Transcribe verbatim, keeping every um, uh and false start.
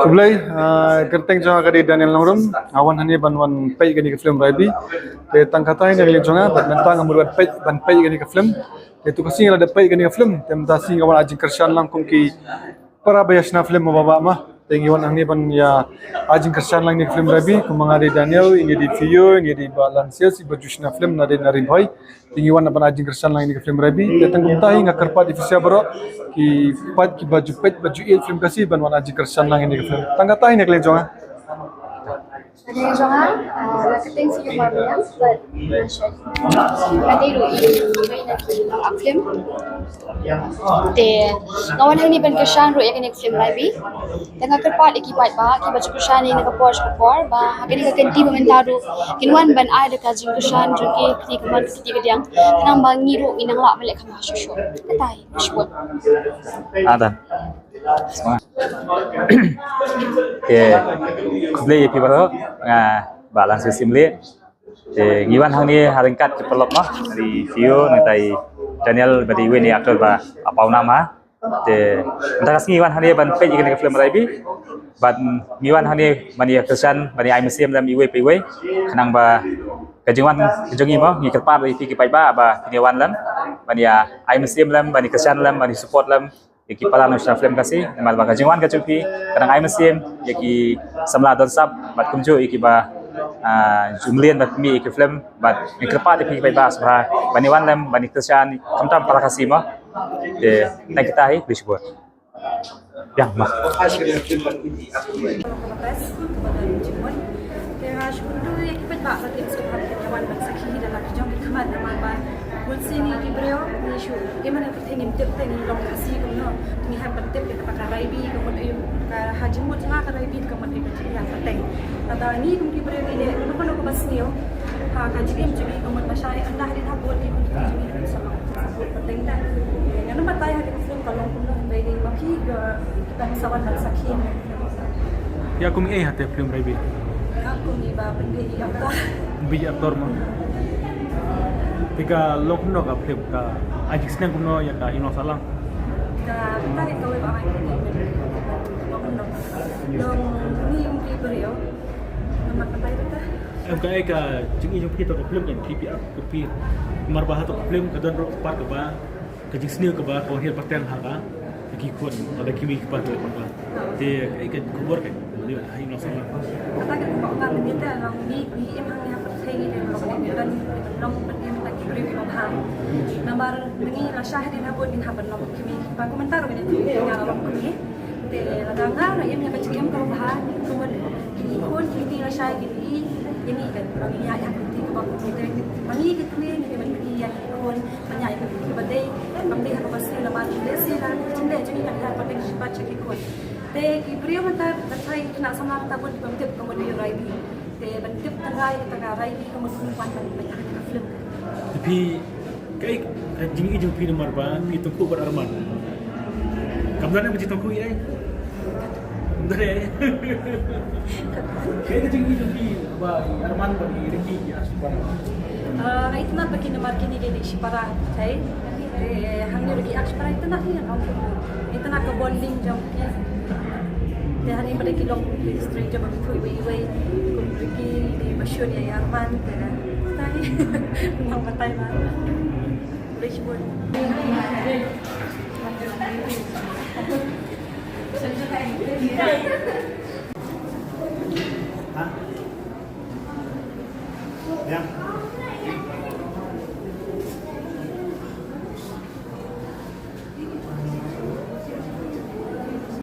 Khublei, ah, kyrteng jong nga ka dei Daniel Nongrum, nga wan hangne ban wan peit kane ka film Raibi. Te tang katei na ka liang jong nga, bad mynta nga mut ban peit, ban peit kane ka film. Te tu ka sngi nga la dep peit kane ka film, te mynta sngi nga wan ai jingkyrshan lang kum ki para ba ïa shna film mo ba ba ma. Te ngi wan hangne ban ïa ai jingkyrshan lang ïa kane ka film Raibi, kum nga dei Daniel, ngi dei Phi Ïew, ngi dei Bah Lansias, iba ju shna film na dei na Ri Bhoi. Te ngi wan ban ai jingkyrshan lang ïa kane ka film Raibi. Te tang kumta hi nga kyrpad ïa phi sa baroh ki paid kiba ju peit ba ju ïeit film Khasi ban wan ai jingkyrshan lang ïa kane ka film. Tang katei na ka liang jong nga. Ka dei jong nga, ah, la ka kyrteng Phi Ïew Marbiang, bad nga shu, ka dei ruh i mei na ki long film. Te nga wan hangne ban kyrshan ruh ïa kane ka film Raibi. Te nga kyrpad ïa ki paidbah kiba ju kyrshan ïa nga na ka por sha ka por, ba ha kane ka kynti ba mynta ruh kin wan ban ai da ka jingkyrshan jong ki kti ka mon kti ka diang. Khnang ba ngi ruh ngin nang lah ban leh kham bha shuh shuh. Katei, shuh. Ada. Te khublei ïa phi baroh, nga Bah Lansias Syiemlieh. Te ngi wan hangne ha ryngkat ki paralok mo, dei Phi Ïew, nangta i Daniel, bad iwei i actor ba ap ap nam ha. Te mynta ka sngi ngi wan hangne ban peit ïa kane ka film Raibi. Bad ngi wan hangne ban ïa kyrshan, ban ïa ai mynsiem lem iwei pa iwei. Khnang ba ka jingwan ka jong ngi mo, ngi kyrpad ïa phi ki paidbah ba phin ïa wan lem ban ïa ai mynsiem lem, ban ïa kyrshan lem, ban ïa support lem ïa ki para nongshna film Khasi, namar ba ka jingwan ka jong phi ka dang ai mynsiem ïa ki samla don sap, bad kumjuh ïa kiba, ah, ju mlien bad mih ïa ki film, bad ngi kyrpad ïa phi paidbah sngewbha ban ïa wan lem, ban ïa kyrshan khamtam para Khasi mo. Te tang katei hi, khublei shibun. Ïa ma. Te nga shu kyntu ïa ki paidbah ba kin sngewbha ban ïa wan ban sakhi da la ki jong ki khmat, namar ba bun sien ngi ki briew ngi shu im ha pyrthei ngim tip te ngi long Khasi kumno, ngi hap ban tip ïa kata ka Raibi ka mut aïu, ka ha jingmut jong nga ka Raibi ka mut aïu ka jingïaid pateng. Lada ngi kum ki briew ngi leh kano kano kaba sniew ha ka jingim jong ngi ka mut ba shai ynda hadien habud ngi kum ki jong ngi ki sa long pateng da. Ngan ym batai ha ka film ka long kumno hynrei dei ma phi ki ban sa wan ban sakhi. Ïa kum ei ha te film Raibi? Ïa kum i ba pynbeit i actor. Pynbeit i actor mo. Te ka long kumno ka film, ka ai jingsneng kumno ïa ka imlang sahlang? Ka tai ka wei ba ai kumno. Long kumno. Long ni um ki briew. Namar ka tai ka. Em, kaei ka jingim jong phi ha ka film kan, phi phi ap ka phi. Namar ba ha ka film ka don ruh part kaba ka jingsniew kaba ka wan hiar pateng ha ka, ka ki khun, ka la ki mei ki pa ki khun ba. Te kaei ka khubor ka, ni ha imlang sahlang. Kata ka khubor ka mynta long ngi, ngi im hangne ha pyrthei ngi dei long ngi don long ban im ta ki briew kiba bha. Namar ngi la shah hadien habud ngin hap ban long ki mei ki pa, kumta ruh ngi dei ngi la long ki mei. Te lada nga ruh im ïa ka jingim kaba bha, kumta ki khun ki kti la shai ki i, ïa ngi kan ba ngi ïaid ha ka kti kaba kumta. Ba ngi ki kmie ngi dei ban kti ïa ki khun. Ban ïaid ïa ka kti kaba dei, ban dei ha kaba sniew namar lehse la ka jingleh jong ngi kan ïaid pateng shipat sha ki khun. Te ki briew mynta, mynta ki khynnah samla mynta bun ki bym tip ka mut aïu Raibi. Te ban tip tynrai kata ka Raibi ka mut kumno ban ban ban ïaid ka film. Te phi, kaei ka jingim jong phi namar ba phi tyngkhuh bad Arman? Kam don ba jingtyngkhuh ei. Dei. Kaei ka jingim jong phi ba i Arman bad i Ricky ki ar shipara? Ah, nga itynnad ba kin namar kine ki dei shipara kaei. Te hangne ruh ki ar shipara itynnad hi, nga ong kumno. Itynnad ka bonding jong ki. Te hangne ba dei ki long ki stranger ba ki tip iwei iwei. Kum Ricky dei ba shun ïa i Arman te. Tai. Nang batai ba. Khublei shibun.